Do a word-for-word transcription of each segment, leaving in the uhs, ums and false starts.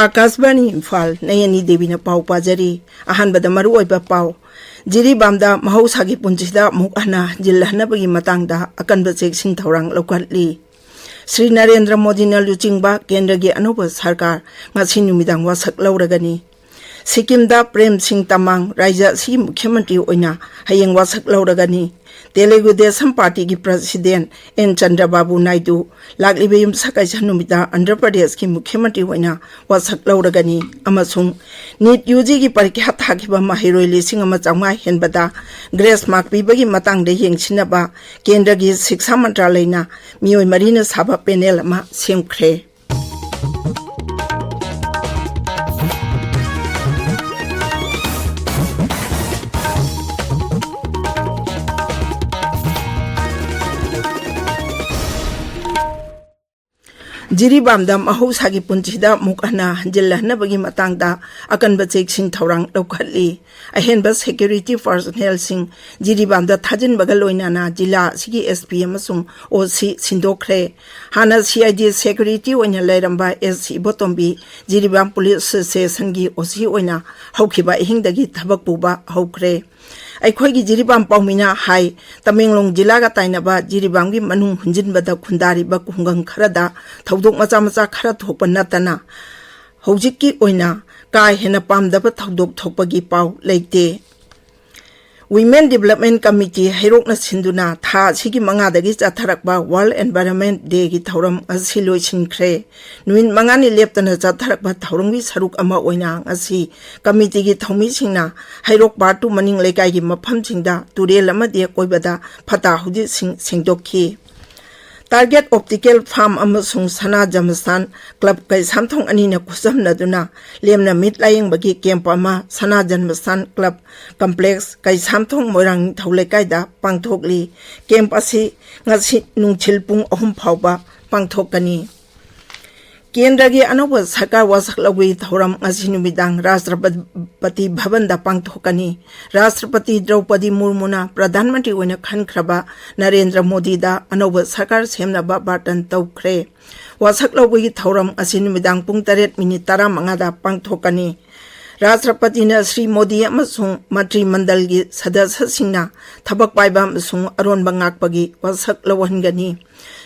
ꯑꯥꯀꯥꯁꯕꯥꯅꯤ ꯏꯝꯐꯥꯜ, ꯅꯌꯅꯤ ꯗꯦꯕꯤꯅ ꯄꯥꯎ ꯄꯥꯖꯔꯤ꯫ ꯑꯍꯥꯟꯕꯗ ꯃꯔꯨꯑꯣꯏꯕ ꯄꯥꯎ꯫ ꯖꯤꯔꯤꯕꯥꯝꯗ ꯃꯍꯧꯁꯥꯒꯤ ꯄꯨꯟꯁꯤꯗ ꯑꯃꯨꯛ ꯍꯟꯅ ꯍꯟꯖꯤꯜꯍꯟꯅꯕꯒꯤ ꯃꯇꯥꯡꯗ ꯑꯀꯟꯕ ꯆꯦꯛꯁꯤꯟ ꯊꯧꯔꯥꯡ ꯂꯧꯈꯠꯂꯤ꯫ ꯁ꯭ꯔꯤ ꯅꯔꯦꯟꯗ꯭ꯔ ꯃꯣꯗꯤꯅ ꯂꯨꯆꯤꯡꯕ ꯀꯦꯟꯗ꯭ꯔꯒꯤ ꯑꯅꯧꯕ ꯁꯔꯀꯥꯔ ꯉꯁꯤ ꯅꯨꯃꯤꯗꯥꯡ ꯋꯥꯁꯛ ꯂꯧꯔꯒꯅꯤ꯫ ꯁꯤꯛꯀꯤꯝꯗ ꯄ꯭ꯔꯦꯝ ꯁꯤꯡ ꯇꯃꯥꯡ ꯔꯥꯖ꯭ꯌ ꯑꯁꯤꯒꯤ ꯃꯨꯈ꯭ꯌ ꯃꯟꯇ꯭ꯔꯤ ꯑꯣꯏꯅ ꯍꯌꯦꯡ ꯋꯥꯁꯛ ꯂꯧꯔꯒꯅꯤ꯫ ꯇꯦꯂꯨꯒꯨ ꯗꯦꯁꯝ ꯄꯥꯔꯇꯤꯒꯤ ꯄ꯭ꯔꯁꯤꯗꯦꯟ ꯑꯦꯟ ꯆꯟꯗ꯭ꯔꯕꯥꯕꯨ ꯅꯥꯏꯗꯨ ꯂꯥꯛꯂꯤꯕ ꯌꯨꯝꯁꯀꯩꯁ ꯅꯨꯃꯤꯠꯇ ꯑꯟꯙ꯭ꯔ ꯄ꯭ꯔꯗꯦꯁꯀꯤ ꯃꯨꯈ꯭ꯌ ꯃꯟꯇ꯭ꯔꯤ ꯑꯣꯏꯅ ꯋꯥꯁꯛ ꯂꯧꯔꯒꯅꯤ꯫ ꯑꯃꯁꯨꯡ ꯅꯤꯠ ꯌꯨ ꯖꯤꯒꯤ ꯄꯔꯤꯈ꯭ꯌꯥ ꯊꯥꯈꯤꯕ ꯃꯍꯩꯔꯣꯏ ꯂꯤꯁꯤꯡ ꯑꯃ ꯆꯥꯝꯃꯉꯥ ꯍꯦꯟꯕꯗ ꯒ꯭ꯔꯦꯁ ꯃꯥꯔꯛ ꯄꯤꯕꯒꯤ ꯃꯇꯥꯡꯗ ꯌꯦꯡꯁꯤꯟꯅꯕ ꯀꯦꯟꯗ꯭ꯔꯒꯤ ꯁꯤꯛꯁꯥ ꯃꯟꯇ꯭ꯔꯥꯂꯌꯅ ꯃꯤꯑꯣꯏ ꯃꯔꯤꯅ ꯁꯥꯕ ꯄꯦꯅꯦꯜ ꯑꯃ ꯁꯦꯝꯈ꯭ꯔꯦ꯫ ꯖꯤꯔꯤꯕꯥꯝꯗ ꯃꯍꯧꯁꯥꯒꯤ ꯄꯨꯟꯁꯤꯗ ꯑꯃꯨꯛ ꯍꯟꯅ ꯍꯟꯖꯤꯜꯍꯟꯅꯕꯒꯤ ꯃꯇꯥꯡꯗ ꯑꯀꯟꯕ ꯆꯦꯛꯁꯤꯟ ꯊꯧꯔꯥꯡ ꯂꯧꯈꯠꯂꯤ꯫ ꯑꯍꯦꯟꯕ ꯁꯦꯀ꯭ꯌꯨꯔꯤꯇꯤ ꯄꯔꯁꯣꯅꯦꯜꯁꯤꯡ ꯖꯤꯔꯤꯕꯥꯝꯗ ꯊꯥꯖꯤꯟꯕꯒ ꯂꯣꯏꯅꯅ ꯖꯤꯂꯥ ꯑꯁꯤꯒꯤ ꯑꯦꯁ ꯄꯤ ꯑꯃꯁꯨꯡ ꯑꯣ ꯁꯤ ꯁꯤꯟꯗꯣꯛꯈ꯭ꯔꯦ꯫ ꯍꯥꯟꯅ ꯁꯤ ꯑꯥꯏ ꯗꯤ ꯁꯦꯀ꯭ꯌꯨꯔꯤꯇꯤ ꯑꯣꯏꯅ ꯂꯩꯔꯝꯕ ꯑꯦꯁ ꯁꯤ ꯏꯕꯣꯇꯣꯝꯕꯤ ꯖꯤꯔꯤꯕꯥꯝ ꯄꯨꯂꯤꯁ ꯁ꯭ꯇꯦꯁꯟꯒꯤ ꯑꯣ ꯁꯤ ꯑꯣꯏꯅ ꯍꯧꯈꯤꯕ ꯑꯍꯤꯡꯗꯒꯤ ꯊꯕꯛ ꯄꯨꯕ ꯍꯧꯈ꯭ꯔꯦ꯫ ꯑꯩꯈꯣꯏꯒꯤ ꯖꯤꯔꯤꯕꯥꯝ ꯄꯥꯎꯃꯤꯅ ꯍꯥꯏ, ꯇꯃꯦꯡꯂꯣꯡ ꯖꯤꯂꯥꯒ ꯇꯥꯏꯅꯕ ꯖꯤꯔꯤꯕꯥꯝꯒꯤ ꯃꯅꯨꯡ ꯍꯨꯟꯖꯤꯟꯕꯗ ꯈꯨꯟꯗꯥꯔꯤꯕ ꯈꯨꯡꯒꯪ ꯈꯔꯗ ꯊꯧꯗꯣꯛ ꯃꯆꯥ ꯃꯆꯥ ꯈꯔ ꯊꯣꯛꯄ ꯅꯠꯇꯅ ꯍꯧꯖꯤꯛꯀꯤ ꯑꯣꯏꯅ ꯀꯥ ꯍꯦꯟꯅ ꯄꯥꯝꯗꯕ ꯊꯧꯗꯣꯛ ꯊꯣꯛꯄꯒꯤ ꯄꯥꯎ ꯂꯩꯇꯦ꯫ ꯋꯤꯃꯦꯟ ꯗꯤꯕꯦꯂꯞꯃꯦꯟ ꯀꯃꯤꯇꯤ ꯍꯩꯔꯣꯛꯅ ꯁꯤꯟꯗꯨꯅ ꯊꯥ ꯑꯁꯤꯒꯤ ꯃꯉꯥꯗꯒꯤ ꯆꯠꯊꯔꯛꯄ ꯋꯥꯔꯜ ꯑꯦꯟꯚꯥꯏꯔꯟꯃꯦꯟ ꯗꯦꯒꯤ ꯊꯧꯔꯝ ꯑꯁꯤ ꯂꯣꯏꯁꯤꯟꯈ꯭ꯔꯦ꯫ ꯅꯨꯃꯤꯠ ꯃꯉꯥꯅꯤ ꯂꯦꯞꯇꯅ ꯆꯠꯊꯔꯛꯄ ꯊꯧꯔꯝꯒꯤ ꯁꯔꯨꯛ ꯑꯃ ꯑꯣꯏꯅ ꯉꯁꯤ ꯀꯃꯤꯇꯤꯒꯤ ꯊꯧꯃꯤꯁꯤꯡꯅ ꯍꯩꯔꯣꯛ ꯄꯥꯔꯠ ꯇꯨ ꯃꯅꯤꯡ ꯂꯩꯀꯥꯏꯒꯤ ꯃꯐꯝꯁꯤꯡꯗ ꯇꯨꯔꯦꯜ ꯑꯃꯗꯤ ꯑꯀꯣꯏꯕꯗ ꯐꯠꯇ ꯍꯥꯎꯗꯤꯁꯤꯡ ꯁꯦꯡꯗꯣꯛꯈꯤ꯫ ꯇꯥꯔꯒꯦꯠ ꯑꯣꯞꯇꯤꯀꯦꯜ ꯐꯥꯝ ꯑꯃꯁꯨꯡ ꯁꯅꯥ ꯖꯃꯁꯇꯥꯟ ꯀ꯭ꯂꯕ ꯀꯩꯁꯥꯝꯊꯣꯡ ꯑꯅꯤꯅ ꯈꯨꯠꯁꯝꯅꯗꯨꯅ ꯂꯦꯝꯅ ꯃꯤꯠ ꯂꯥꯌꯦꯡꯕꯒꯤ ꯀꯦꯝꯞ ꯑꯃ ꯁꯅꯥ ꯖꯃꯁꯇꯥꯟ ꯀ꯭ꯂꯕ ꯀꯝꯄ꯭ꯂꯦꯛꯁ, ꯀꯩꯁꯥꯝꯊꯣꯡ ꯃꯣꯏꯔꯥꯡ ꯅꯤꯡꯊꯧ ꯂꯩꯀꯥꯏꯗ ꯄꯥꯡꯊꯣꯛꯂꯤ꯫ ꯀꯦꯝꯞ ꯑꯁꯤ ꯉꯁꯤ ꯅꯨꯡꯊꯤꯜ ꯄꯨꯡ ꯑꯍꯨꯝ ꯐꯥꯎꯕ ꯄꯥꯡꯊꯣꯛꯀꯅꯤ꯫ ꯀꯦꯟꯗ꯭ꯔꯒꯤ ꯑꯅꯧꯕ ꯁꯔꯀꯥꯔ ꯋꯥꯁꯛ ꯂꯧꯕꯒꯤ ꯊꯧꯔꯝ ꯉꯁꯤ ꯅꯨꯃꯤꯗꯥꯡ ꯔꯥꯁꯇ꯭ꯔꯄꯇꯤ ꯚꯕꯟꯗ ꯄꯥꯡꯊꯣꯛꯀꯅꯤ꯫ ꯔꯥꯁꯇ꯭ꯔꯄꯇꯤ ꯗ꯭ꯔꯧꯄꯗꯤ ꯃꯨꯔꯃꯨꯅ ꯄ꯭ꯔꯙꯥꯟ ꯃꯟꯇ꯭ꯔꯤ ꯑꯣꯏꯅ ꯈꯟꯈ꯭ꯔꯕ ꯅꯔꯦꯟꯗ꯭ꯔ ꯃꯣꯗꯤꯗ ꯑꯅꯧꯕ ꯁꯔꯀꯥꯔ ꯁꯦꯝꯅꯕ ꯕꯥꯔꯇꯟ ꯇꯧꯈ꯭ꯔꯦ꯫ ꯋꯥꯁꯛ ꯂꯧꯕꯒꯤ ꯊꯧꯔꯝ ꯑꯁꯤ ꯅꯨꯃꯤꯗꯥꯡ ꯄꯨꯡ ꯇꯔꯦꯠ ꯃꯤꯅꯤꯠ ꯇꯔꯥꯃꯉꯥꯗ ꯄꯥꯡꯊꯣꯛꯀꯅꯤ꯫ ꯔꯥꯁꯇ꯭ꯔꯄꯇꯤꯅ ꯁ꯭ꯔꯤ ꯃꯣꯗꯤ ꯑꯃꯁꯨꯡ ꯃꯟꯇ꯭ꯔꯤ ꯃꯟꯗꯜꯒꯤ ꯁꯗꯁ꯭ꯌꯁꯤꯡꯅ ꯊꯕꯛ ꯄꯥꯏꯕ ꯑꯃꯁꯨꯡ ꯑꯔꯣꯟꯕ ꯉꯥꯛꯄꯒꯤ ꯋꯥꯁꯛ ꯂꯧꯍꯟꯒꯅꯤ꯫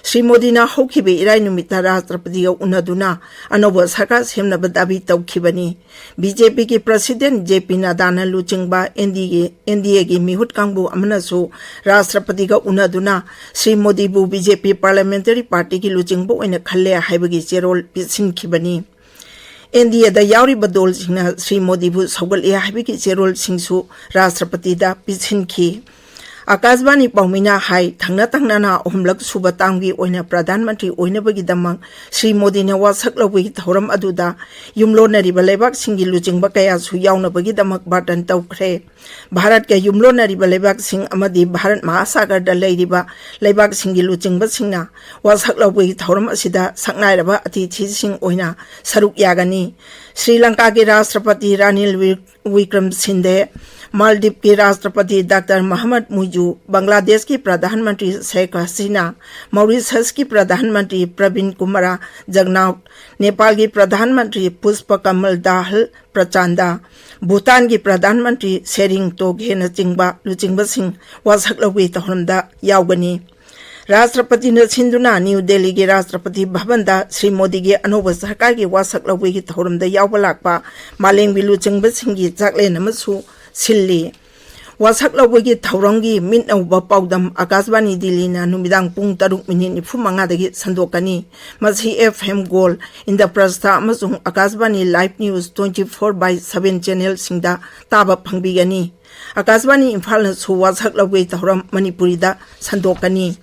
ꯁ꯭ꯔꯤ ꯃꯣꯗꯤꯅ ꯍꯧꯈꯤꯕ ꯏꯔꯥꯏ ꯅꯨꯃꯤꯠꯇ ꯔꯥꯁꯇ꯭ꯔꯄꯇꯤꯒ ꯎꯅꯗꯨꯅ ꯑꯅꯧꯕ ꯁꯔꯀꯥꯔ ꯁꯦꯝꯅꯕ ꯗꯥꯕꯤ ꯇꯧꯈꯤꯕꯅꯤ꯫ ꯕꯤꯖꯦꯄꯤꯒꯤ ꯄ꯭ꯔꯁꯤꯗꯦꯟ ꯖꯦ ꯄꯤ ꯅꯗꯥꯅ ꯂꯨꯆꯤꯡꯕ ꯑꯦꯟ ꯗꯤ ꯑꯦ, ꯑꯦꯟ ꯗꯤ ꯑꯦꯒꯤ ꯃꯤꯍꯨꯠ ꯀꯥꯡꯕꯨ ꯑꯃꯅꯁꯨ ꯔꯥꯁꯇ꯭ꯔꯄꯇꯤꯒ ꯎꯅꯗꯨꯅ ꯁ꯭ꯔꯤ ꯃꯣꯗꯤꯕꯨ ꯕꯤꯖꯦꯄꯤ ꯄꯥꯔꯂꯤꯌꯥꯃꯦꯟꯇꯔꯤ ꯄꯥꯔꯇꯤꯒꯤ ꯂꯨꯆꯤꯡꯕ ꯑꯣꯏꯅ ꯈꯜꯂꯦ ꯍꯥꯏꯕꯒꯤ ꯆꯦꯔꯣꯜ ꯄꯤꯁꯤꯟꯈꯤꯕꯅꯤ꯫ ꯑꯦꯟ ꯗꯤ ꯑꯦꯗ ꯌꯥꯎꯔꯤꯕ ꯗꯣꯜꯁꯤꯡꯅ ꯁ꯭ꯔꯤ ꯃꯣꯗꯤꯕꯨ ꯁꯧꯒꯠꯂꯦ ꯍꯥꯏꯕꯒꯤ ꯆꯦꯔꯣꯜꯁꯤꯡꯁꯨ ꯔꯥꯁꯇ꯭ꯔꯄꯇꯤꯗ ꯄꯤꯁꯤꯟꯈꯤ꯫ ꯑꯀꯥꯁꯕꯥꯅꯤ ꯄꯥꯎꯃꯤꯅ ꯍꯥꯏ, ꯊꯪꯅ ꯊꯪꯅꯅ ꯑꯍꯨꯝꯂꯛ ꯁꯨꯕ ꯇꯥꯝꯒꯤ ꯑꯣꯏꯅ ꯄ꯭ꯔꯙꯥꯟ ꯃꯟꯇ꯭ꯔꯤ ꯑꯣꯏꯅꯕꯒꯤꯗꯃꯛ ꯁ꯭ꯔꯤ ꯃꯣꯗꯤꯅ ꯋꯥꯁꯛ ꯂꯧꯕꯒꯤ ꯊꯧꯔꯝ ꯑꯗꯨꯗ ꯌꯨꯝꯂꯣꯟꯅꯔꯤꯕ ꯂꯩꯕꯥꯛꯁꯤꯡꯒꯤ ꯂꯨꯆꯤꯡꯕ ꯀꯌꯥꯁꯨ ꯌꯥꯎꯅꯕꯒꯤꯗꯃꯛ ꯕꯥꯔꯇꯟ ꯇꯧꯈ꯭ꯔꯦ꯫ ꯚꯥꯔꯠꯀ ꯌꯨꯝꯂꯣꯟꯅꯔꯤꯕ ꯂꯩꯕꯥꯛꯁꯤꯡ ꯑꯃꯗꯤ ꯚꯥꯔꯠ ꯃꯍꯥꯁꯥꯒꯔꯗ ꯂꯩꯔꯤꯕ ꯂꯩꯕꯥꯛꯁꯤꯡꯒꯤ ꯂꯨꯆꯤꯡꯕꯁꯤꯡꯅ ꯋꯥꯁꯛ ꯂꯧꯕꯒꯤ ꯊꯧꯔꯝ ꯑꯁꯤꯗ ꯁꯛꯅꯥꯏꯔꯕ ꯑꯇꯤꯊꯤꯁꯤꯡ ꯑꯣꯏꯅ ꯁꯔꯨꯛ ꯌꯥꯒꯅꯤ꯫ ꯁ꯭ꯔꯤ ꯂꯪꯀꯥꯒꯤ ꯔꯥꯁꯇ꯭ꯔꯄꯇꯤ ꯔꯥꯅꯤꯜ ꯋꯤ-, ꯋꯤꯀ꯭ꯔꯝ ꯁꯤꯟꯙꯦ, ꯃꯥꯜꯗꯤꯞꯀꯤ ꯔꯥꯁꯇ꯭ꯔꯄꯇꯤ ꯗꯥꯛꯇꯔ ꯃꯍꯃꯗ ꯃꯨꯏꯖꯨ, ꯕꯪꯒ꯭ꯂꯥꯗꯦꯁꯀꯤ ꯄ꯭ꯔꯙꯥꯟ ꯃꯟꯇ꯭ꯔꯤ ꯁꯦꯈ ꯍꯁꯤꯅꯥ, ꯃꯧꯔꯤꯁꯁꯀꯤ ꯄ꯭ꯔꯙꯥꯟ ꯃꯟꯇ꯭ꯔꯤ ꯄ꯭ꯔꯕꯤꯟ ꯀꯨꯃꯥꯔ ꯖꯒꯅꯥꯎꯠ, ꯅꯦꯄꯥꯜꯒꯤ ꯄ꯭ꯔꯙꯥꯟ ꯃꯟꯇ꯭ꯔꯤ ꯄꯨꯁꯄ ꯀꯃꯜ ꯗꯥꯍꯜ ꯄ꯭ꯔꯆꯥꯟꯗ, ꯚꯨꯇꯥꯟꯒꯤ ꯄ꯭ꯔꯙꯥꯟ ꯃꯟꯇ꯭ꯔꯤ ꯁꯦꯔꯤꯡ ꯇꯣꯒꯦꯅꯆꯤꯡꯕ ꯂꯨꯆꯤꯡꯕꯁꯤꯡ ꯋꯥꯁꯛ ꯂꯧꯕꯒꯤ ꯊꯧꯔꯝꯗ ꯌꯥꯎꯒꯅꯤ꯫ ꯔꯥꯁꯇ꯭ꯔꯄꯇꯤꯅ ꯁꯤꯟꯗꯨꯅ ꯅ꯭ꯌꯨ ꯗꯦꯜꯂꯤꯒꯤ ꯔꯥꯁꯇ꯭ꯔꯄꯇꯤ ꯚꯕꯟꯗ ꯁ꯭ꯔꯤ ꯃꯣꯗꯤꯒꯤ ꯑꯅꯧꯕ ꯁꯔꯀꯥꯔꯒꯤ ꯋꯥꯁꯛ ꯂꯧꯕꯒꯤ ꯊꯧꯔꯝꯗ ꯌꯥꯎꯕ ꯂꯥꯛꯄ ꯃꯥꯂꯦꯝꯒꯤ ꯂꯨꯆꯤꯡꯕꯁꯤꯡꯒꯤ ꯆꯥꯛꯂꯦꯟ ꯑꯃꯁꯨ ꯁꯤꯜꯂꯤ꯫ ꯋꯥꯁꯛ ꯂꯧꯕꯒꯤ ꯊꯧꯔꯝꯒꯤ ꯃꯤꯠꯅꯧꯕ ꯄꯥꯎꯗꯝ ꯑꯀꯥꯁꯕꯥꯅꯤ ꯗꯤꯜꯂꯤꯅ ꯅꯨꯃꯤꯗꯥꯡ ꯄꯨꯡ ꯇꯔꯨꯛ ꯃꯤꯅꯤꯠ ꯅꯤꯐꯨ ꯃꯉꯥꯗꯒꯤ ꯁꯟꯗꯣꯛꯀꯅꯤ꯫ ꯃꯁꯤ ꯑꯦꯐ ꯑꯦꯝ ꯒꯣꯜ, ꯏꯟꯗ꯭ꯔꯄ꯭ꯔꯁꯊ ꯑꯃꯁꯨꯡ ꯑꯀꯥꯁꯕꯥꯅꯤ live news twenty four by seven ꯆꯦꯅꯦꯜꯁꯤꯡꯗ ꯇꯥꯕ ꯐꯪꯕꯤꯒꯅꯤ꯫ ꯑꯀꯥꯁꯕꯥꯅꯤ ꯏꯝꯐꯥꯜꯅꯁꯨ ꯋꯥꯁꯛ ꯂꯧꯕꯒꯤ ꯊꯧꯔꯝ ꯃꯅꯤꯄꯨꯔꯤꯗ ꯁꯟꯗꯣꯛꯀꯅꯤ꯫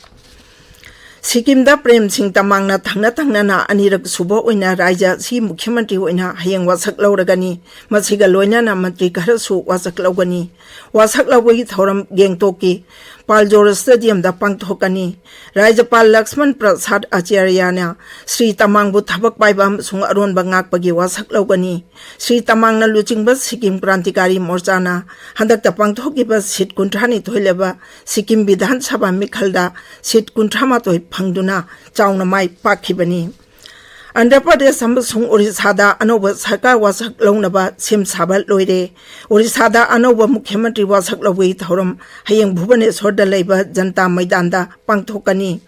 ꯁꯤꯛꯀꯤꯝꯗ ꯄ꯭ꯔꯦꯝ ꯁꯤꯡ ꯇꯃꯥꯡꯅ ꯊꯪꯅ ꯊꯪꯅꯅ ꯑꯅꯤꯔꯛ ꯁꯨꯕ ꯑꯣꯏꯅ ꯔꯥꯖ꯭ꯌ ꯑꯁꯤꯒꯤ ꯃꯨꯈ꯭ꯌ ꯃꯟꯇ꯭ꯔꯤ ꯑꯣꯏꯅ ꯍꯌꯦꯡ ꯋꯥꯁꯛ ꯂꯧꯔꯒꯅꯤ꯫ ꯃꯁꯤꯒ ꯂꯣꯏꯅꯅ ꯃꯟꯇ꯭ꯔꯤ ꯈꯔꯁꯨ ꯋꯥꯁꯛ ꯂꯧꯒꯅꯤ꯫ ꯋꯥꯁꯛ ꯂꯧꯕꯒꯤ ꯊꯧꯔꯝ ꯒꯦꯡꯇꯣꯛꯀꯤ ꯄꯥꯜꯖꯣꯔ ꯁ꯭ꯇꯦꯗꯤꯌꯝꯗ ꯄꯥꯡꯊꯣꯛꯀꯅꯤ꯫ ꯔꯥꯖ꯭ꯌꯄꯥꯜ ꯂꯛꯁꯃꯟ ꯄ꯭ꯔꯁꯥꯗ ꯑꯆꯥꯔꯌꯅ ꯁ꯭ꯔꯤ ꯇꯃꯥꯡꯕꯨ ꯊꯕꯛ ꯄꯥꯏꯕ ꯑꯃꯁꯨꯡ ꯑꯔꯣꯟꯕ ꯉꯥꯛꯄꯒꯤ ꯋꯥꯁꯛ ꯂꯧꯒꯅꯤ꯫ ꯁ꯭ꯔꯤ ꯇꯃꯥꯡꯅ ꯂꯨꯆꯤꯡꯕ ꯁꯤꯛꯀꯤꯝ ꯀ꯭ꯔꯥꯟꯇꯤꯀꯥꯔꯤ ꯃꯣꯔꯆꯥꯅ ꯍꯟꯗꯛꯇ ꯄꯥꯡꯊꯣꯛꯈꯤꯕ ꯁꯤꯠ ꯀꯨꯟꯊ꯭ꯔꯥꯅꯤꯊꯣꯏ ꯂꯩꯕ ꯁꯤꯛꯀꯤꯝ ꯕꯤꯙꯥꯟ ꯁꯚꯥ ꯃꯤꯈꯜꯗ ꯁꯤꯠ ꯀꯨꯟꯊ꯭ꯔꯥꯃꯥꯊꯣꯏ ꯐꯪꯗꯨꯅ ꯆꯥꯎꯅ ꯃꯥꯏ ꯄꯥꯛꯈꯤꯕꯅꯤ꯫ ꯑꯟꯙ꯭ꯔ ꯄ꯭ꯔꯗꯦꯁ ꯑꯃꯁꯨꯡ ꯑꯣꯔꯤꯁꯥꯗ ꯑꯅꯧꯕ ꯁꯔꯀꯥꯔ ꯋꯥꯁꯛ ꯂꯧꯅꯕ ꯁꯦꯝ ꯁꯥꯕ ꯂꯣꯏꯔꯦ꯫ ꯑꯣꯔꯤꯁꯥꯗ ꯑꯅꯧꯕ ꯃꯨꯈ꯭ꯌ ꯃꯟꯇ꯭ꯔꯤ ꯋꯥꯁꯛ ꯂꯧꯕꯒꯤ ꯊꯧꯔꯝ ꯍꯌꯦꯡ ꯚꯨꯕꯅꯦꯁꯣꯔꯗ ꯂꯩꯕ ꯖꯟꯇꯥ ꯃꯩꯗꯥꯟꯗ ꯄꯥꯡꯊꯣꯛꯀꯅꯤ꯫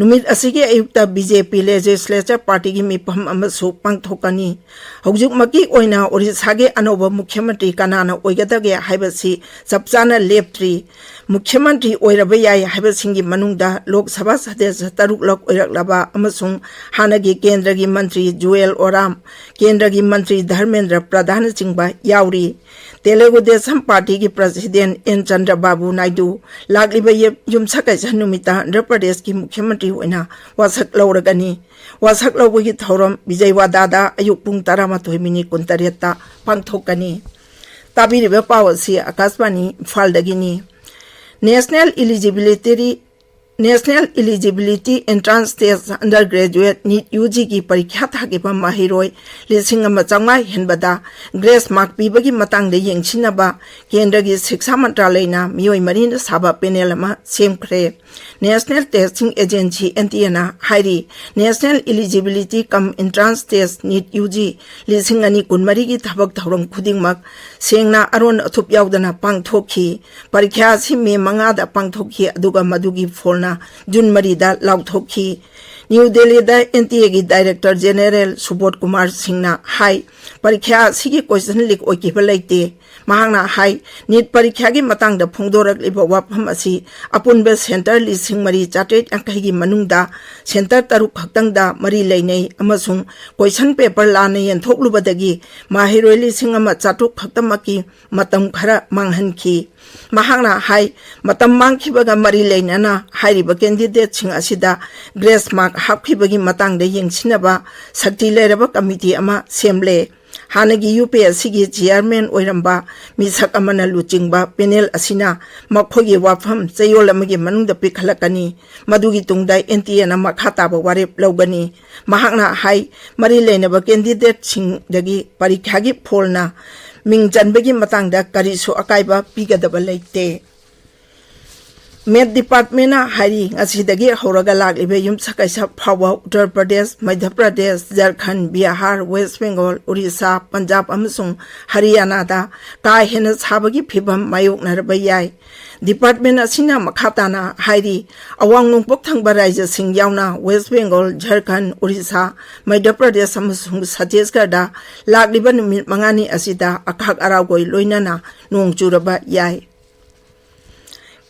ꯅꯨꯃꯤꯠ ꯑꯁꯤꯒꯤ ꯑꯌꯨꯛꯇ ꯕꯤ ꯖꯦ ꯄꯤ ꯂꯦꯖꯤꯁꯂꯦꯆꯔ ꯄꯥꯔꯇꯤꯒꯤ ꯃꯤꯐꯝ ꯑꯃꯁꯨ ꯄꯥꯡꯊꯣꯛꯀꯅꯤ꯫ ꯍꯧꯖꯤꯛꯃꯛꯀꯤ ꯑꯣꯏꯅ ꯑꯣꯔꯤꯁꯥꯒꯤ ꯑꯅꯧꯕ ꯃꯨꯈ꯭ꯌ ꯃꯟꯇ꯭ꯔꯤ ꯀꯅꯥꯅ ꯑꯣꯏꯒꯗꯒꯦ ꯍꯥꯏꯕꯁꯤ ꯆꯞ ꯆꯥꯅ ꯂꯦꯞꯇ꯭ꯔꯤ꯫ ꯃꯨꯈ꯭ꯌ ꯃꯟꯇ꯭ꯔꯤ ꯑꯣꯏꯔꯕ ꯌꯥꯏ ꯍꯥꯏꯕꯁꯤꯡꯒꯤ ꯃꯅꯨꯡꯗ ꯂꯣꯛ ꯁꯚꯥ ꯁꯗꯁ꯭ꯌ ꯇꯔꯨꯛꯂꯛ ꯑꯣꯏꯔꯛꯂꯕ ꯑꯃꯁꯨꯡ ꯍꯥꯟꯅꯒꯤ ꯀꯦꯟꯗ꯭ꯔꯒꯤ ꯃꯟꯇ꯭ꯔꯤ ꯖꯨꯑꯦꯜ ꯑꯣꯔꯥꯝ, ꯀꯦꯟꯗ꯭ꯔꯒꯤ ꯃꯟꯇ꯭ꯔꯤ ꯙꯔꯃꯦꯟꯗ꯭ꯔ ꯄ꯭ꯔꯙꯥꯟꯅꯆꯤꯡꯕ ꯌꯥꯎꯔꯤ꯫ ꯇꯦꯂꯨꯒꯨ ꯗꯦꯁꯝ ꯄꯥꯔꯇꯤꯒꯤ ꯄ꯭ꯔꯁꯤꯗꯦꯟ ꯑꯦꯟ ꯆꯟꯗ꯭ꯔꯕꯥꯕꯨ ꯅꯥꯏꯗꯨ ꯂꯥꯛꯂꯤꯕ ꯌꯦ-, ꯌꯨꯝꯁꯀꯩꯁ ꯅꯨꯃꯤꯠꯇ ꯑꯟꯙ꯭ꯔ ꯄ꯭ꯔꯗꯦꯁꯀꯤ ꯃꯨꯈ꯭ꯌ ꯃꯟꯇ꯭ꯔꯤ ꯑꯣꯏꯅ ꯋꯥꯁꯛ ꯂꯧꯔꯒꯅꯤ꯫ ꯋꯥꯁꯛ ꯂꯧꯕꯒꯤ ꯊꯧꯔꯝ ꯕꯤꯖꯌꯋꯥꯗꯥꯗ ꯑꯌꯨꯛ ꯄꯨꯡ ꯇꯔꯥꯃꯥꯊꯣꯏ ꯃꯤꯅꯤꯠ ꯀꯨꯟꯇꯔꯦꯠꯇ ꯄꯥꯡꯊꯣꯛꯀꯅꯤ꯫ ꯇꯥꯕꯤꯔꯤꯕ ꯄꯥꯎ ꯑꯁꯤ ꯑꯀꯥꯁꯕꯥꯅꯤ ꯏꯝꯐꯥꯜꯗꯒꯤꯅꯤ꯫ National Eligibility, National Eligibility Entrance Test Undergraduate, NEET, U ꯖꯤꯒꯤ ꯄꯔꯤꯈ꯭ꯌꯥ ꯊꯥꯈꯤꯕ ꯃꯍꯩꯔꯣꯏ ꯂꯤꯁꯤꯡ ꯑꯃ ꯆꯥꯝꯃꯉꯥ ꯍꯦꯟꯕꯗ ꯒ꯭ꯔꯦꯁ ꯃꯥꯔꯛ ꯄꯤꯕꯒꯤ ꯃꯇꯥꯡꯗ ꯌꯦꯡꯁꯤꯟꯅꯕ ꯀꯦꯟꯗ꯭ꯔꯒꯤ ꯁꯤꯛꯁꯥ ꯃꯟꯇ꯭ꯔꯥꯂꯌꯅ ꯃꯤꯑꯣꯏ ꯃꯔꯤꯅ ꯁꯥꯕ ꯄꯦꯅꯦꯜ ꯑꯃ ꯁꯦꯝꯈ꯭ꯔꯦ꯫ National Testing Agency, NTAꯅ ꯍꯥꯏꯔꯤ, National Eligibility cum Entrance Test, NEET, U G ꯂꯤꯁꯤꯡ ꯑꯅꯤ ꯀꯨꯟꯃꯔꯤꯒꯤ ꯊꯕꯛ ꯊꯧꯔꯝ ꯈꯨꯗꯤꯡꯃꯛ ꯁꯦꯡꯅ ꯑꯔꯣꯟ ꯑꯊꯨꯞ ꯌꯥꯎꯗꯅ ꯄꯥꯡꯊꯣꯛꯈꯤ꯫ ꯄꯔꯤꯈ꯭ꯌꯥ ꯑꯁꯤ ꯃꯦ ꯃꯉꯥꯗ ꯄꯥꯡꯊꯣꯛꯈꯤ, ꯑꯗꯨꯒ ꯃꯗꯨꯒꯤ ꯐꯣꯜꯅ ꯖꯨꯟ ꯃꯔꯤꯗ ꯂꯥꯎꯊꯣꯛꯈꯤ꯫ ꯅ꯭ꯌꯨ ꯗꯦꯜꯂꯤꯗ NTAꯒꯤ ꯗꯥꯏꯔꯦꯛꯇꯔ ꯖꯦꯅꯦꯔꯦꯜ ꯁꯨꯕꯣꯙ ꯀꯨꯃꯥꯔ ꯁꯤꯡꯅ ꯍꯥꯏ, ꯄꯔꯤꯈ꯭ꯌꯥ ꯑꯁꯤꯒꯤ ꯀꯣꯏꯁꯟ ꯂꯤꯛ ꯑꯣꯏꯈꯤꯕ ꯂꯩꯇꯦ꯫ ꯃꯍꯥꯛꯅ ꯍꯥꯏ, ꯅꯤꯠ ꯄꯔꯤꯈ꯭ꯌꯥꯒꯤ ꯃꯇꯥꯡꯗ ꯐꯣꯡꯗꯣꯔꯛꯂꯤꯕ ꯋꯥꯐꯝ ꯑꯁꯤ ꯑꯄꯨꯟꯕ ꯁꯦꯟꯇꯔ ꯂꯤꯁꯤꯡ ꯃꯔꯤ ꯆꯥꯇ꯭ꯔꯦꯠ ꯌꯥꯡꯈꯩꯒꯤ ꯃꯅꯨꯡꯗ ꯁꯦꯟꯇꯔ ꯇꯔꯨꯛ ꯈꯛꯇꯪꯗ ꯃꯔꯤ ꯂꯩꯅꯩ ꯑꯃꯁꯨꯡ ꯀꯣꯏꯁꯟ ꯄꯦꯄꯔ ꯂꯥꯟꯅ ꯌꯦꯟꯊꯣꯛꯂꯨꯕꯗꯒꯤ ꯃꯍꯩꯔꯣꯏ ꯂꯤꯁꯤꯡ ꯑꯃ ꯆꯥꯇ꯭ꯔꯨꯛ ꯈꯛꯇꯃꯛꯀꯤ ꯃꯇꯝ ꯈꯔ ꯃꯥꯡꯍꯟꯈꯤ꯫ ꯃꯍꯥꯛꯅ ꯍꯥꯏ, ꯃꯇꯝ ꯃꯥꯡꯈꯤꯕꯒ ꯃꯔꯤ ꯂꯩꯅꯅ ꯍꯥꯏꯔꯤꯕ ꯀꯦꯟꯗꯤꯗꯦꯠꯁꯤꯡ ꯑꯁꯤꯗ ꯒ꯭ꯔꯦꯁ ꯃꯥꯔꯛ ꯍꯥꯞꯈꯤꯕꯒꯤ ꯃꯇꯥꯡꯗ ꯌꯦꯡꯁꯤꯟꯅꯕ ꯁꯛꯇꯤ ꯂꯩꯔꯕ ꯀꯃꯤꯇꯤ ꯑꯃ ꯁꯦꯝꯂꯦ꯫ ꯍꯥꯟꯅꯒꯤ ꯌꯨ ꯄꯤ ꯑꯦꯁ ꯁꯤꯒꯤ ꯆꯤꯌꯥꯔꯃꯦꯟ ꯑꯣꯏꯔꯝꯕ ꯃꯤꯁꯛ ꯑꯃꯅ ꯂꯨꯆꯤꯡꯕ ꯄꯦꯅꯦꯜ ꯑꯁꯤꯅ ꯃꯈꯣꯏꯒꯤ ꯋꯥꯐꯝ ꯆꯌꯣꯜ ꯑꯃꯒꯤ ꯃꯅꯨꯡꯗ ꯄꯤꯈꯠꯂꯛꯀꯅꯤ꯫ ꯃꯗꯨꯒꯤ ꯇꯨꯡꯗ ꯑꯦꯟ ꯇꯤ ꯑꯦꯅ ꯃꯈꯥ ꯇꯥꯕ ꯋꯥꯔꯦꯞ ꯂꯧꯒꯅꯤ꯫ ꯃꯍꯥꯛꯅ ꯍꯥꯏ, ꯃꯔꯤ ꯂꯩꯅꯕ ꯀꯦꯟꯗꯤꯗꯦꯠꯁꯤꯡꯗꯒꯤ ꯄꯔꯤꯈ꯭ꯌꯥꯒꯤ ꯐꯣꯜꯅ ꯃꯤꯡ ꯆꯟꯕꯒꯤ ꯃꯇꯥꯡꯗ ꯀꯔꯤꯁꯨ ꯑꯀꯥꯏꯕ ꯄꯤꯒꯗꯕ ꯂꯩꯇꯦ꯫ ꯃꯦꯠ ꯗꯤꯄꯥꯔꯠꯃꯦꯟꯅ ꯍꯥꯏꯔꯤ, ꯉꯁꯤꯗꯒꯤ ꯍꯧꯔꯒ ꯂꯥꯛꯂꯤꯕ ꯌꯨꯝꯁꯀꯩꯁ ꯐꯥꯎꯕ ꯎꯠꯇꯔ ꯄ꯭ꯔꯗꯦꯁ, ꯃꯙ꯭ꯌ ꯄ꯭ꯔꯗꯦꯁ, ꯖꯔꯈꯟ, ꯕꯤꯍꯥꯔ, ꯋꯦꯁ ꯕꯦꯡꯒꯣꯜ, ꯎꯔꯤꯁꯥ, ꯄꯟꯖꯥꯕ ꯑꯃꯁꯨꯡ ꯍꯔꯤꯌꯥꯅꯥꯗ ꯀꯥ ꯍꯦꯟꯅ ꯁꯥꯕꯒꯤ ꯐꯤꯚꯝ ꯃꯥꯌꯣꯛꯅꯔꯕ ꯌꯥꯏ꯫ ꯗꯤꯄꯥꯔꯠꯃꯦꯟ ꯑꯁꯤꯅ ꯃꯈꯥ ꯇꯥꯅ ꯍꯥꯏꯔꯤ, ꯑꯋꯥꯡ ꯅꯣꯡꯄꯣꯛ ꯊꯪꯕ ꯔꯥꯖ꯭ꯌꯁꯤꯡ ꯌꯥꯎꯅ ꯋꯦꯁ ꯕꯦꯡꯒꯣꯜ, ꯖꯔꯈꯟ, ꯎꯔꯤꯁꯥ, ꯃꯙ꯭ꯌ ꯄ꯭ꯔꯗꯦꯁ ꯑꯃꯁꯨꯡ ꯁꯠꯇꯤꯁꯒꯔꯗ ꯂꯥꯛꯂꯤꯕ ꯅꯨꯃꯤꯠ ꯃꯉꯥꯅꯤ ꯑꯁꯤꯗ ꯑꯈꯥꯛ ꯑꯔꯥꯎꯒꯣꯏ ꯂꯣꯏꯅꯅ ꯅꯣꯡ ꯆꯨꯔꯕ ꯌꯥꯏ꯫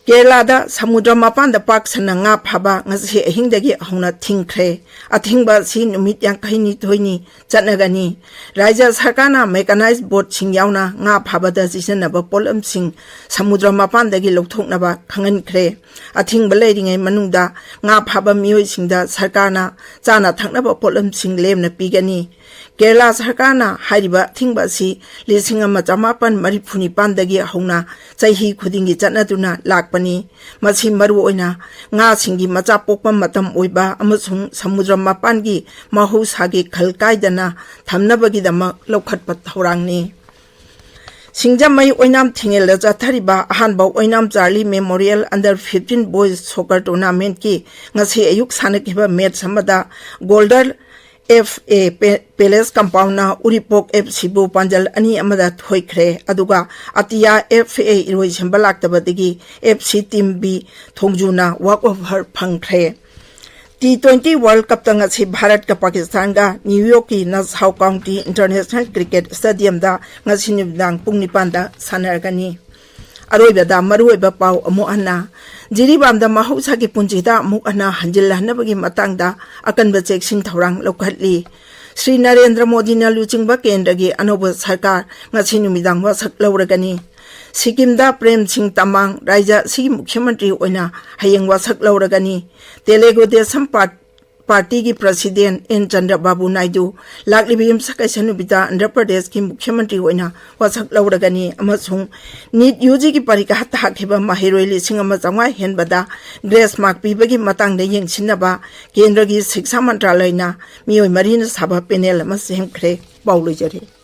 ꯀꯦꯔꯂꯥꯗ ꯁꯃꯨꯗ꯭ꯔ ꯃꯄꯥꯟꯗ ꯄꯥꯛ ꯁꯟꯅ ꯉꯥ ꯐꯥꯕ ꯉꯁꯤ ꯑꯍꯤꯡꯗꯒꯤ ꯍꯧꯅ ꯊꯤꯡꯈ꯭ꯔꯦ꯫ ꯑꯊꯤꯡꯕ ꯑꯁꯤ ꯅꯨꯃꯤꯠ ꯌꯥꯡꯈꯩꯅꯤꯊꯣꯏꯅꯤ ꯆꯠꯅꯒꯅꯤ꯫ ꯔꯥꯖ꯭ꯌ ꯁꯔꯀꯥꯔꯅ ꯃꯦꯀꯥꯅꯥꯏꯖ ꯕꯣꯠꯁꯤꯡ ꯌꯥꯎꯅ ꯉꯥ ꯐꯥꯕꯗ ꯁꯤꯖꯤꯟꯅꯕ ꯄꯣꯠꯂꯝꯁꯤꯡ ꯁꯃꯨꯗ꯭ꯔ ꯃꯄꯥꯟꯗꯒꯤ ꯂꯧꯊꯣꯛꯅꯕ ꯈꯪꯍꯟꯈ꯭ꯔꯦ꯫ ꯑꯊꯤꯡꯕ ꯂꯩꯔꯤꯉꯩ ꯃꯅꯨꯡꯗ ꯉꯥ ꯐꯥꯕ ꯃꯤꯑꯣꯏꯁꯤꯡꯗ ꯁꯔꯀꯥꯔꯅ ꯆꯥꯅ ꯊꯛꯅꯕ ꯄꯣꯠꯂꯝꯁꯤꯡ ꯂꯦꯝꯅ ꯄꯤꯒꯅꯤ꯫ ꯀꯦꯔꯂꯥ ꯁꯔꯀꯥꯔꯅ ꯍꯥꯏꯔꯤꯕ ꯑꯊꯤꯡꯕ ꯑꯁꯤ ꯂꯤꯁꯤꯡ ꯑꯃ ꯆꯃꯥꯄꯟ ꯃꯔꯤꯐꯨ ꯅꯤꯄꯥꯟꯗꯒꯤ ꯍꯧꯅ ꯆꯍꯤ ꯈꯨꯗꯤꯡꯒꯤ ꯆꯠꯅꯗꯨꯅ ꯂꯥꯛꯄꯅꯤ꯫ ꯃꯁꯤ ꯃꯔꯨꯑꯣꯏꯅ ꯉꯥꯁꯤꯡꯒꯤ ꯃꯆꯥ ꯄꯣꯛꯄ ꯃꯇꯝ ꯑꯣꯏꯕ ꯑꯃꯁꯨꯡ ꯁꯃꯨꯗ꯭ꯔ ꯃꯄꯥꯟꯒꯤ ꯃꯍꯧꯁꯥꯒꯤ ꯈꯜ ꯀꯥꯏꯗꯅ ꯊꯝꯅꯕꯒꯤꯗꯃꯛ ꯂꯧꯈꯠꯄ ꯊꯧꯔꯥꯡꯅꯤ꯫ ꯁꯤꯡꯖꯃꯩ ꯑꯣꯏꯅꯥꯝ ꯊꯤꯡꯉꯦꯜꯗ ꯆꯠꯊꯔꯤꯕ ꯑꯍꯥꯟꯕ ꯑꯣꯏꯅꯥꯝ Charlie memorial under fifteen boys soccer ꯇꯣꯔꯅꯥꯃꯦꯟꯠꯀꯤ ꯉꯁꯤ ꯑꯌꯨꯛ ꯁꯥꯟꯅꯈꯤꯕ ꯃꯦꯠꯆ ꯑꯃꯗ ꯒꯣꯜꯗꯔ ꯑꯦꯐ ꯑꯦ ꯄꯦ-, ꯄꯦꯂꯦꯁ ꯀꯝꯄꯥꯎꯟꯅ ꯎꯔꯤꯄꯣꯛ ꯑꯦꯐ ꯁꯤꯕꯨ ꯄꯥꯟꯖꯜ ꯑꯅꯤ ꯑꯃꯗ ꯊꯣꯏꯈ꯭ꯔꯦ꯫ ꯑꯗꯨꯒ ꯑꯇꯤꯌꯥ ꯑꯦꯐ ꯑꯦ ꯏꯔꯣꯏꯁꯦꯝꯕ ꯂꯥꯛꯇꯕꯗꯒꯤ ꯑꯦꯐ ꯁꯤ ꯇꯤꯝ ꯕꯤ ꯊꯣꯡꯖꯨꯅ ꯋꯥꯛ ꯑꯣꯚꯔ ꯐꯪꯈ꯭ꯔꯦ꯫ ꯇꯤ ꯇ꯭ꯋꯦꯟꯇꯤ ꯋꯥꯔꯜꯗ ꯀꯞꯇ ꯉꯁꯤ ꯚꯥꯔꯠꯀ ꯄꯥꯀꯤꯁꯇꯥꯟꯒ ꯅ꯭ꯌꯨ ꯌꯣꯔꯛꯀꯤ ꯅꯁꯥꯎ ꯀꯥꯎꯟꯇꯤ ꯏꯟꯇꯔꯅꯦꯁꯅꯦꯜ ꯀ꯭ꯔꯤꯀꯦꯠ ꯁ꯭ꯇꯦꯗꯤꯌꯝꯗ ꯉꯁꯤ ꯅꯨꯃꯤꯗꯥꯡ ꯄꯨꯡ ꯅꯤꯄꯥꯟꯗ ꯁꯥꯟꯅꯔꯒꯅꯤ꯫ ꯑꯔꯣꯏꯕꯗ ꯃꯔꯨꯑꯣꯏꯕ ꯄꯥꯎ ꯑꯃꯨꯛ ꯍꯟꯅ꯫ ꯖꯤꯔꯤꯕꯥꯝꯗ ꯃꯍꯧꯁꯥꯒꯤ ꯄꯨꯟꯁꯤꯗ ꯑꯃꯨꯛ ꯍꯟꯅ ꯍꯟꯖꯤꯜꯍꯟꯅꯕꯒꯤ ꯃꯇꯥꯡꯗ ꯑꯀꯟꯕ ꯆꯦꯛꯁꯤꯟ ꯊꯧꯔꯥꯡ ꯂꯧꯈꯠꯂꯤ꯫ ꯁ꯭ꯔꯤ ꯅꯔꯦꯟꯗ꯭ꯔ ꯃꯣꯗꯤꯅ ꯂꯨꯆꯤꯡꯕ ꯀꯦꯟꯗ꯭ꯔꯒꯤ ꯑꯅꯧꯕ ꯁꯔꯀꯥꯔ ꯉꯁꯤ ꯅꯨꯃꯤꯗꯥꯡ ꯋꯥꯁꯛ ꯂꯧꯔꯒꯅꯤ꯫ ꯁꯤꯛꯀꯤꯝꯗ ꯄ꯭ꯔꯦꯝ ꯁꯤꯡ ꯇꯃꯥꯡ ꯔꯥꯖ꯭ꯌ ꯑꯁꯤꯒꯤ ꯃꯨꯈ꯭ꯌ ꯃꯟꯇ꯭ꯔꯤ ꯑꯣꯏꯅ ꯍꯌꯦꯡ ꯋꯥꯁꯛ ꯂꯧꯔꯒꯅꯤ꯫ ꯇꯦꯂꯦꯒꯨ ꯗꯦꯁꯝ ꯄꯥꯔ-, ꯄꯥꯔꯇꯤꯒꯤ ꯄ꯭ꯔꯁꯤꯗꯦꯟ ꯑꯦꯟ ꯆꯟꯗ꯭ꯔ ꯕꯥꯕꯨ ꯅꯥꯏꯗꯨ ꯂꯥꯛꯂꯤꯕ ꯌꯨꯝꯁꯀꯩꯁ ꯅꯨꯃꯤꯠꯇ ꯑꯟꯙ꯭ꯔ ꯄ꯭ꯔꯗꯦꯁꯀꯤ ꯃꯨꯈ꯭ꯌ ꯃꯟꯇ꯭ꯔꯤ ꯑꯣꯏꯅ ꯋꯥꯁꯛ ꯂꯧꯔꯒꯅꯤ ꯑꯃꯁꯨꯡ ꯅꯤꯠ ꯌꯨ ꯖꯤꯒꯤ ꯄꯔꯤꯈꯥ ꯊꯥꯈꯤꯕ ꯃꯍꯩꯔꯣꯏ ꯂꯤꯁꯤꯡ ꯑꯃ ꯆꯥꯝꯃꯉꯥ ꯍꯦꯟꯕꯗ ꯒ꯭ꯔꯦꯁ ꯃꯥꯔꯛ ꯄꯤꯕꯒꯤ ꯃꯇꯥꯡꯗ ꯌꯦꯡꯁꯤꯟꯅꯕ ꯀꯦꯟꯗ꯭ꯔꯒꯤ ꯁꯤꯛꯁꯥ ꯃꯟꯇ꯭ꯔꯥꯂꯌꯅ ꯃꯤꯑꯣꯏ ꯃꯔꯤꯅ ꯁꯥꯕ ꯄꯦꯅꯦꯜ ꯑꯃ ꯁꯦꯝꯈ꯭ꯔꯦ꯫ ꯄꯥꯎ ꯂꯣꯏꯖꯔꯦ꯫